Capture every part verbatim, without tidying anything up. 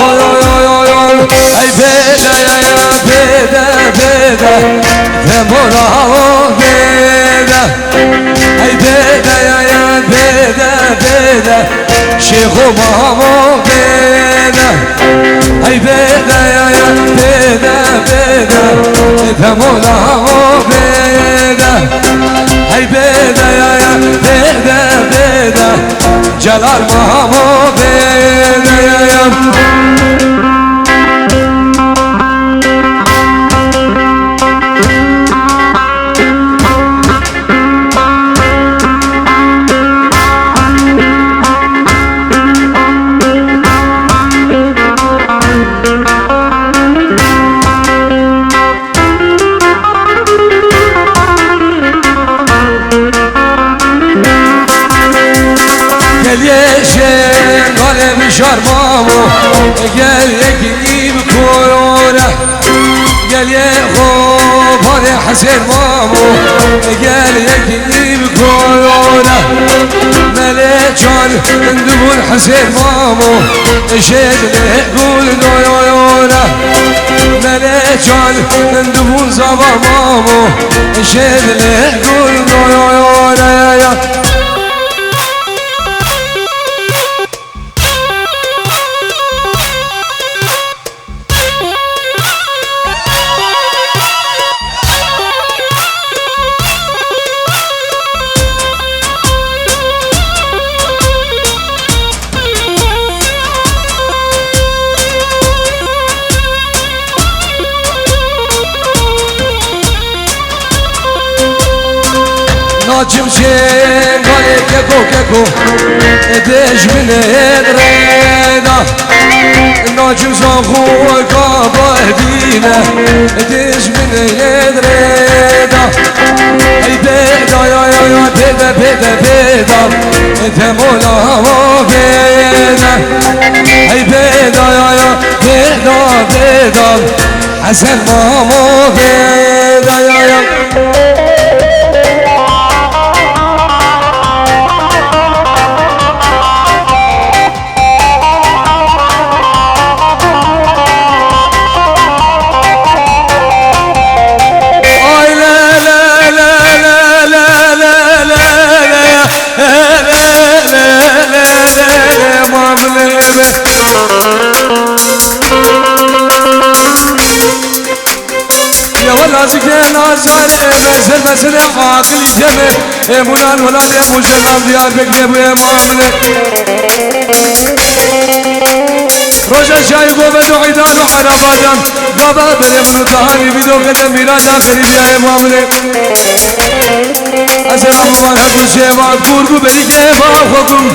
Oy, oy, oy, oy, oy. Ey bêde ya, ya, bêde, bêde. Demola o bêde. Ey bêde ya, ya, bêde, bêde. Şêxo mamo bêde. Ey bêde ya, ya, bêde, bêde. Demola o bêde. Ey bêde ya, ya, bêde, bêde. Celal mamo bêde. Geliyê şêngalê mijar mamo, geliyê gilî bi korore. Geliyê xo barê Hesên mamo, geliyê gilî bi korore. Melê can dibûn Hesên mamo, şêdilê gul doyore. Melê can dibûn zava mamo, şêdilê gul doyore. Nacim şêngalê keko keko, dijminê rêda. Nacim zaxo kaba bîne, dijminê rêda. Ey bêda ya, ya, ya, bêda, bêda, bêda. Demola o bêda. Ey bêda ya, ya, bêda, bêda. Hesen mamo bêda ya, ya. Ay le le le le. Ye wela nazike nazar, e, bezir bezir, e, aqil îteme, e, mulan welat, e, mujelam Diyarbekir, e, bu, e, mamine. Roja şayî gobe do îdar û herabadan, baba bere minu taharî, vîdo kede mîra da xerîbiya, e, mamine. Ez ê rahman her du şêvan, kûr bû berî ke va xwe bûm.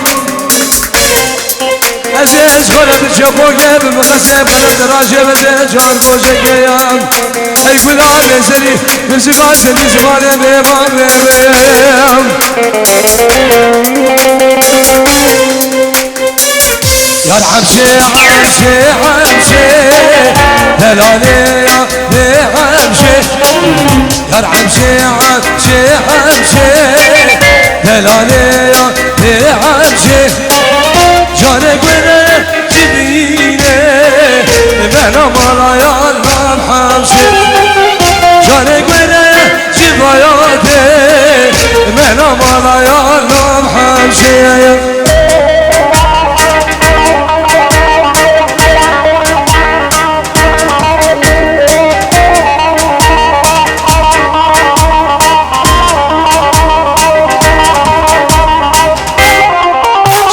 Ez ê ez xwe re di çeqokê bim, qesê bere di rajê ve de can goşekê yan. Ey gula bêzerî, min ziman te di zimanê bê, bê, bê, bê. Yar hemşê, hemşê, hemşê, delalê ya, bê hemşê. Yar hemşê, hemşê, hemşê, delalê ya, bê hemşê. Canê gure cibîne, mena mala ya nam hemşê. Canê gure cibaya de, mena mala ya nam hemşê.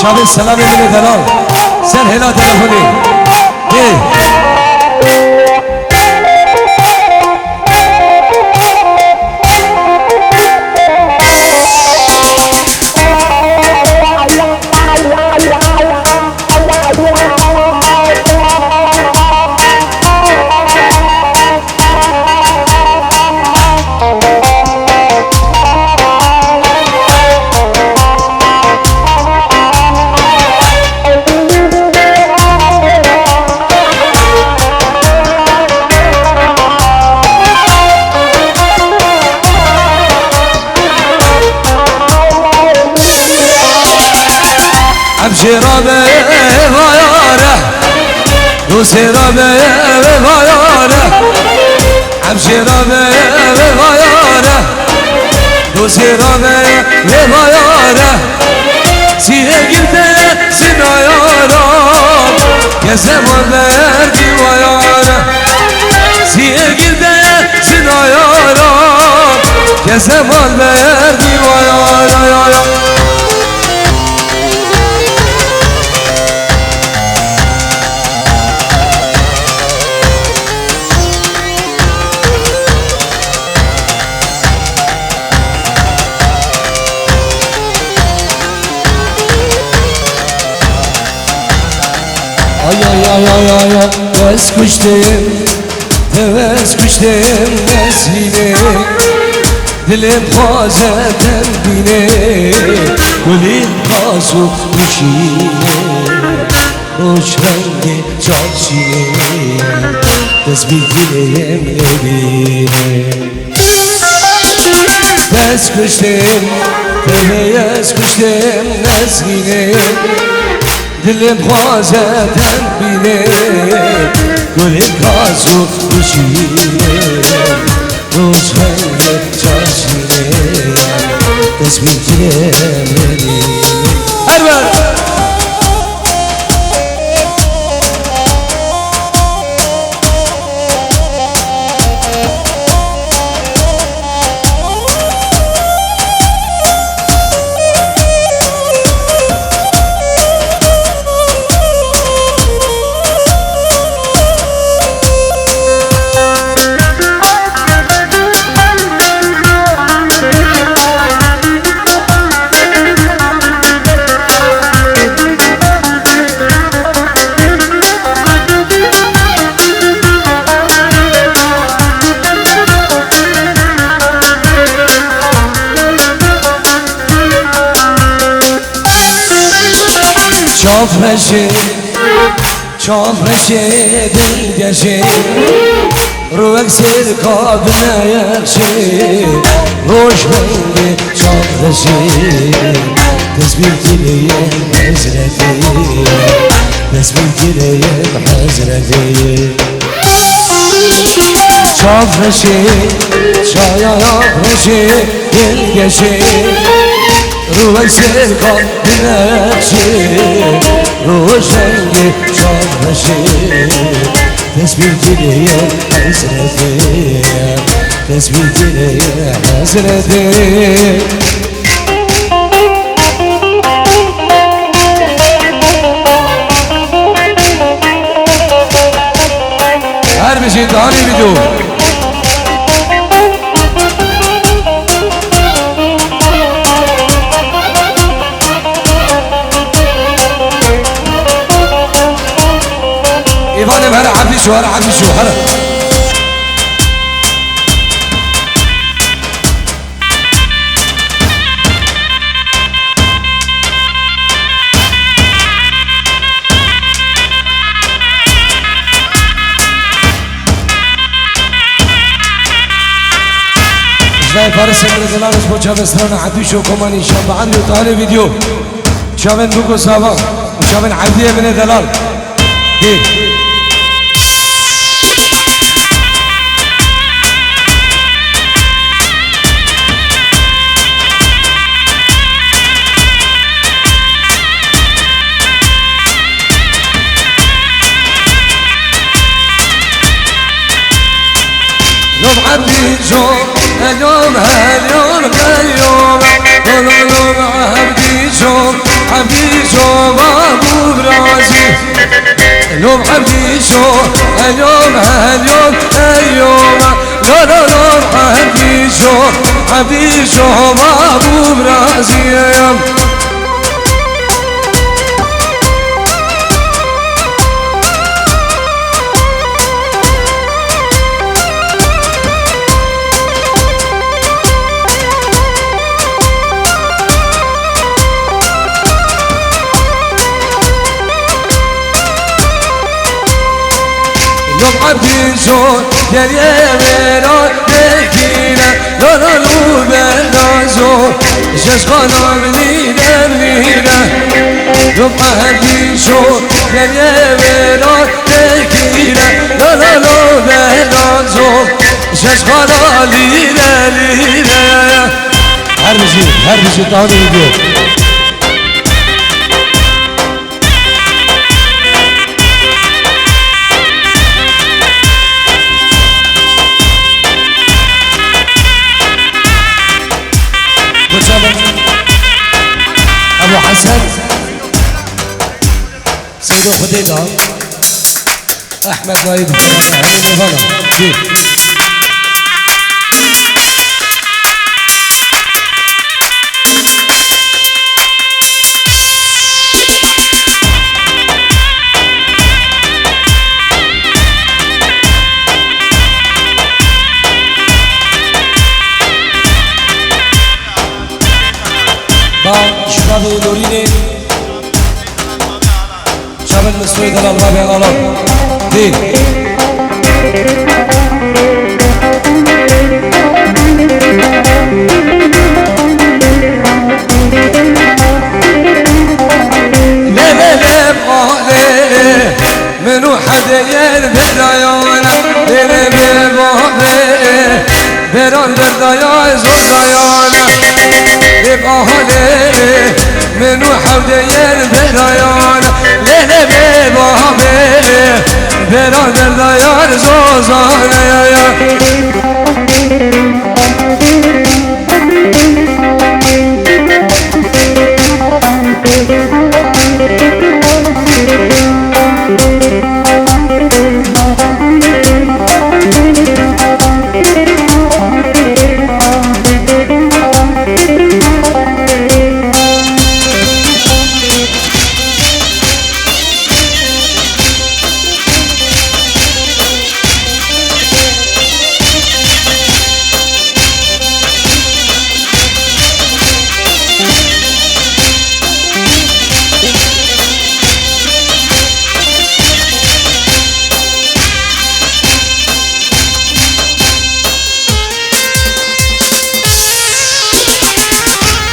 Çavê selamê min ê delal. Ser hêla telefonê. Ê. Em jê rabe vayare. Dosê rabe vê vayare, em jê rabe vê vayare. Dosê rabe vê vayare, siyê girde sinayara, kese mal berdî vayare. Siyê girde sinayara, kese mal berdî vayare. Ay, ay, ay, ay, ay, ay, ez kuştim, tev ez kuştim, ez hînê. Dilê xwaze te bîne, gulên xazo bişîne, roj rengê çarşîne, dest bi dilê em nebîne. Ez kuştim, tevê ez kuştim, ez hînê. Dilê xwaze te bîne, gulên xazo bişîne. Roj rengê çarşîne, dest bi dilê em nebîne. Her wer! Çav reşê, çav reşê, dilgeşê, rû wek sêrka bineyexşê, roj rengê çav reşê, dest bi dilê em hezretê, dest bi dilê em hezretê. Çav reşê, çaya reşê, dilgeşê, rû wek sêrka bineyexşê, roj rengê çav reşê, dest bi dilê em hezretê, dest bi dilê em hezretê. Her bijî, danê vîdeo. Îvanê, her Ebdî şo, her Ebdî şo, her. Ji vay Faris Emre Delal, ji bo çavê strana Ebdî şo, komanî şan bahar yo, talê vîdeo. Çavên Buko Sava û çavên Ebdî Emre Delal. Hê. Lom Ebdî şo, elom, elom, elom. Lom, lom, Ebdî şo, Ebdî şo, babû virazî. Lom Ebdî şo, elom, elom, elom. Lo, lo, lom Ebdî şo, Ebdî şo, babû virazî. Abdî zor geriye vera dekîne, la la lu vera zor, jez xanam lîne lîne. Lu abdî zor geriye vera dekîne, la la lu vera zor, jez xanam lîne lîne. Her bijî, her bijî, tanî diyor. Birçalan Ebu Hesen Seydo Xudê da Ehmed Naib Hemî Devana. Cî. Ba şibabê Lorînê. Çavên Mistoyê delal nabê alan. Dê. Lê lê lê ma lê lê. Min û hewdê yer berdayana. Lê lê bê ba bê. Beran berdaya zor dayana. Bê ba lê lê. Min û hewdê yer berdayana. Lê lê bê ba bê. Beran berdaya zozana ya ya.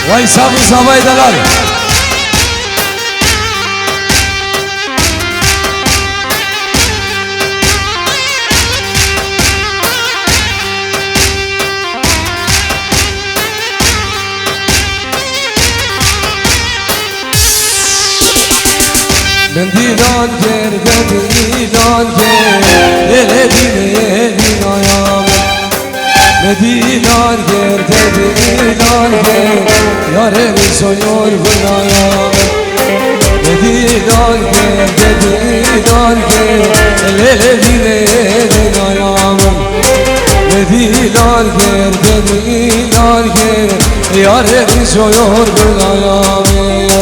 Vay, sağ ol, zavay delal. Min dîlan kir, min dîlan kir, lê lê dînê dînaya min. Me dîlan kir, te dîlan kir, yarê min soyor gunaya min. Me dîlan kir, te dîlan kir, lê lê dînê dînaya min. Me dîlan kir, te dîlan kir, yarê min soyor gunaya min.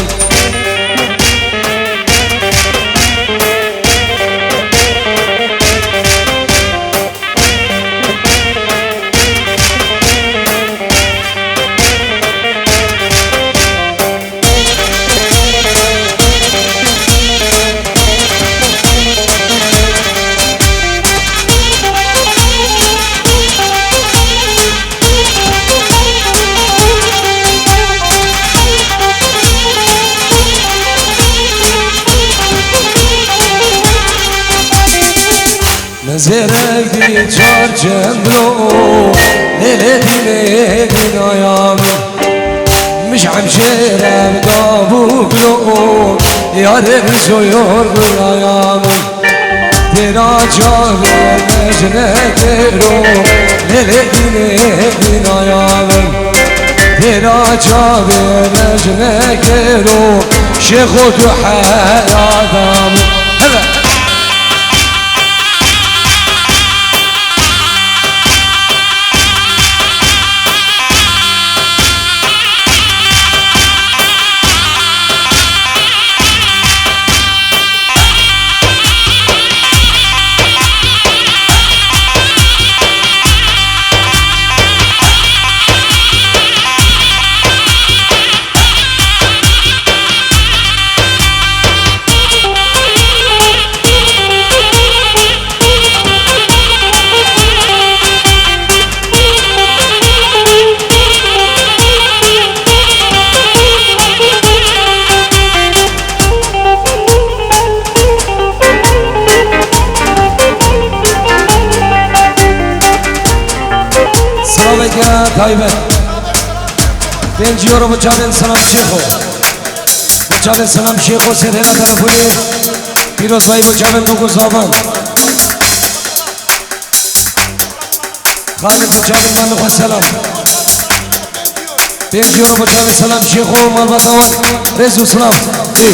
Min zêrek dî çar çendro, lê lê dînê dînaya min. Mij hemşêrem gavûklo, yarê min soyor gunaya min. Têra çavê mejnekero, lê lê dînê dînaya min. Têra çavê mejnekero, şêxo tu heyata min. Hele. Ayben. Pênc euro bo çavên Selam Şêxo. Bo çavên Selam Şêxo sê hêla telefonê. Pîrozbayî bo çavên Gogo Zavan. Xalid bo çavên malê xwe Selam. Pênc euro bo çavên Selam Şêxo, malbata wan. Rêz û silav. Ê.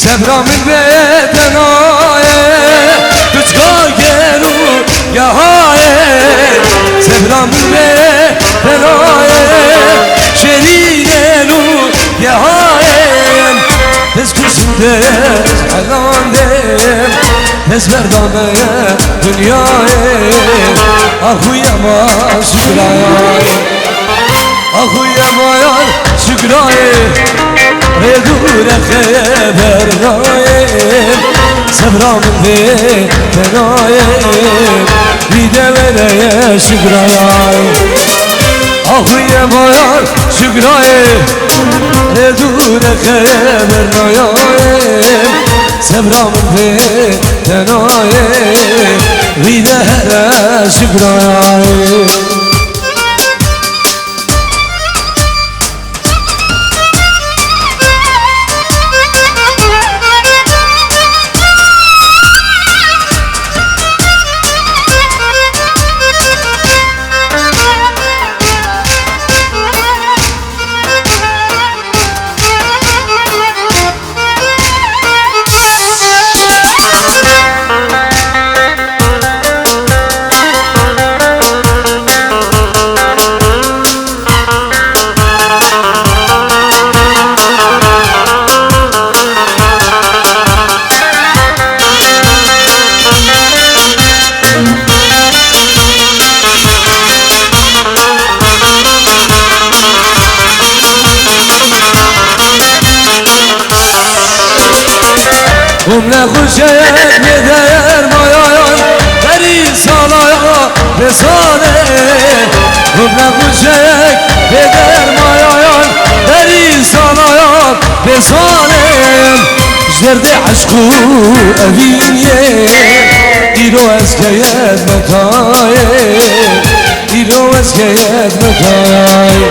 Sebra min vê tenayê, tu çiqa gel û gehayê. Sebra min vê tenayê, şêrînên û gehayên. Dest kuşim dest helandê, dest berdame dinyayê. Axuye ma şikrayê. Axuye ma yar şikrayê, rê dûre xeber nayê. Sebra min vê tenayê, vî devereye şikrayê. Axuye ma yar şikrayê, rê dûre xeber nayê. Sebra min vê tenayê, vî devereye şikrayê. Hûn ne xweşek bê dermayan, berî salaya bê salê. Hûn ne xweşek bê dermayan, berî salaya bê salê. Ji derdê eşq û evîniyê, îro ez keyed me tayê. Îro ez keyed me tayê.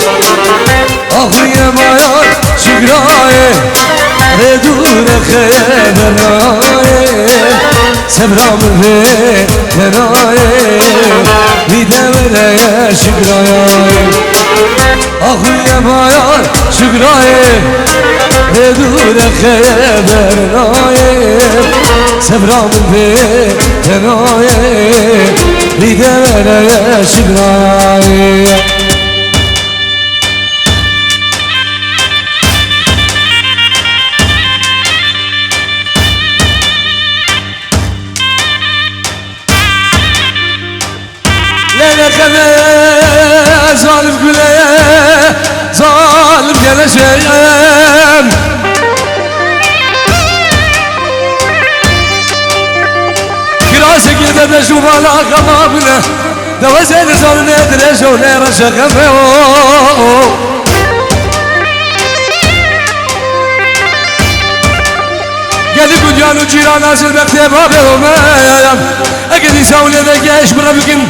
Axuye ma yar şikrayê, rê dûre xeber nayê. Sebra min vê tenayê, vî devereye şikrayê. Axuye ma yar şikrayê, rê dûre xeber nayê. Sebra min vê tenayê, vî devereye şikrayê. Lê nexeme zalim gule, zalim geleşeyem. Kirasek yerde de şu bala kama bile. Dewezê nizanin ê dirêj û nê reşe xeme o. Gelî gulyan û cîran azil bextê bavê û me. Eke dîsa û lê ve geş bira bikin.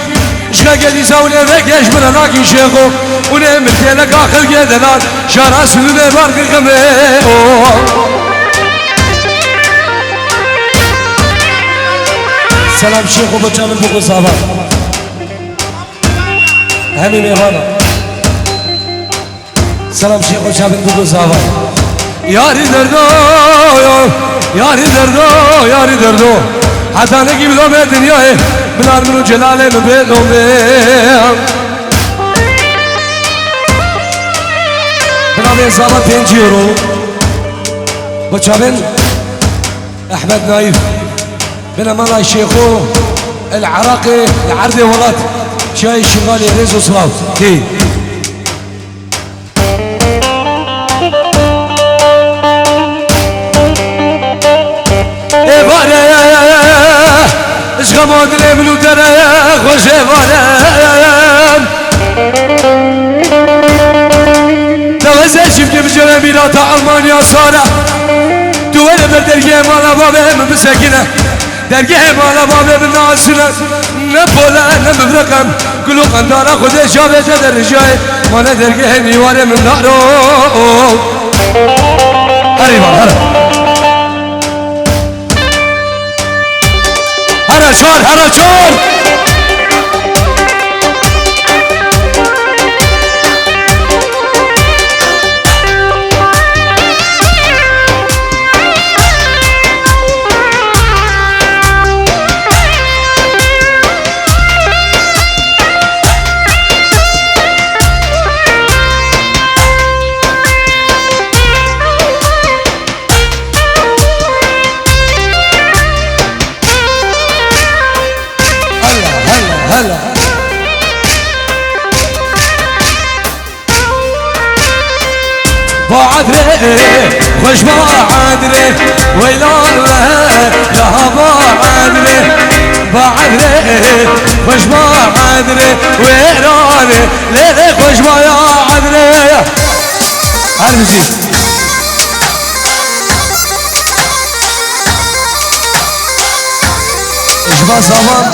Ji ke dîsa û lê ve geş bira nakin şêxo. Û nê milkê neka xelkê delal. Şara sülüne barkı xeme o. Selam Şêxo bo çavên Gogo Zavan. Hemî mêvana. Selam Şêxo çavên Gogo Zavan. Yarî derdo, yarî derdo, yarî derdo. Heta nekî bilo me dinyayê. Bilal min û Celalê min bê lomê. Binavê Zavan pêncî euro. Bo çavên Ehmed Naîf. Bine mala Şêxo, el Iraqê, li erdê welat, çiyayê Şingalê, rêz û silav. Tê. Êvare, ji xema dilê min û te re xweş êvare. Mîrata Almanya sare. Tu were ber dergehê mala bavê min bisekine. Dergehê mala bavê min nasine. Ne pole ne mifreqem. Gul û qendala Xwedê çavê te de rijayê. Mane dergehê nîwarê min daro. Herî var, here. Here çar, here çar. Hela, hela, hela. Badre, xweş badre, weyla we, ya badre. Badre, xweş badre, wêrane, lê xweş badre. Her bizi. Ji van zaman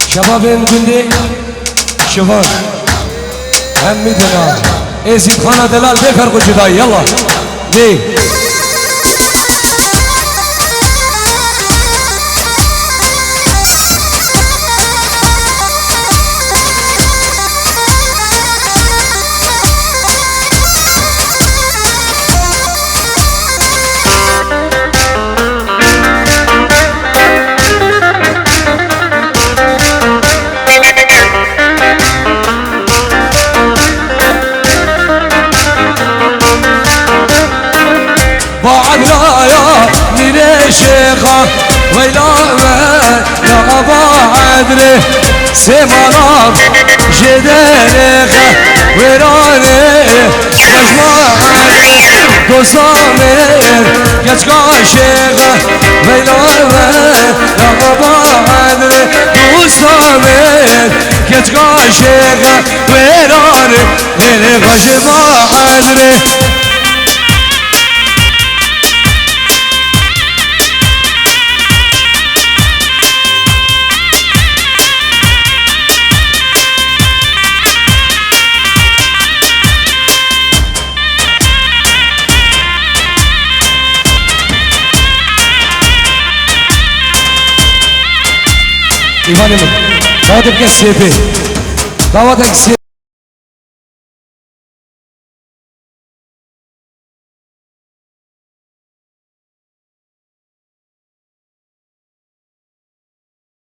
şebabên gundê Şivan. Hemî dina. Ê Zîdxana delal bê ferq û cudayî. Yallah. Dê. Badraya mîrê şêxa, weyla we ya ava Edrê. Sê mala jê derêxe wêranê, xweş badre, dosta mêr, keçka şêxe, weyla we ya badre, dosta mêr, keçka şêxe wêranê, lê xweş badre. Îvanê min, dawatek bike sêpê. Dawatek sê-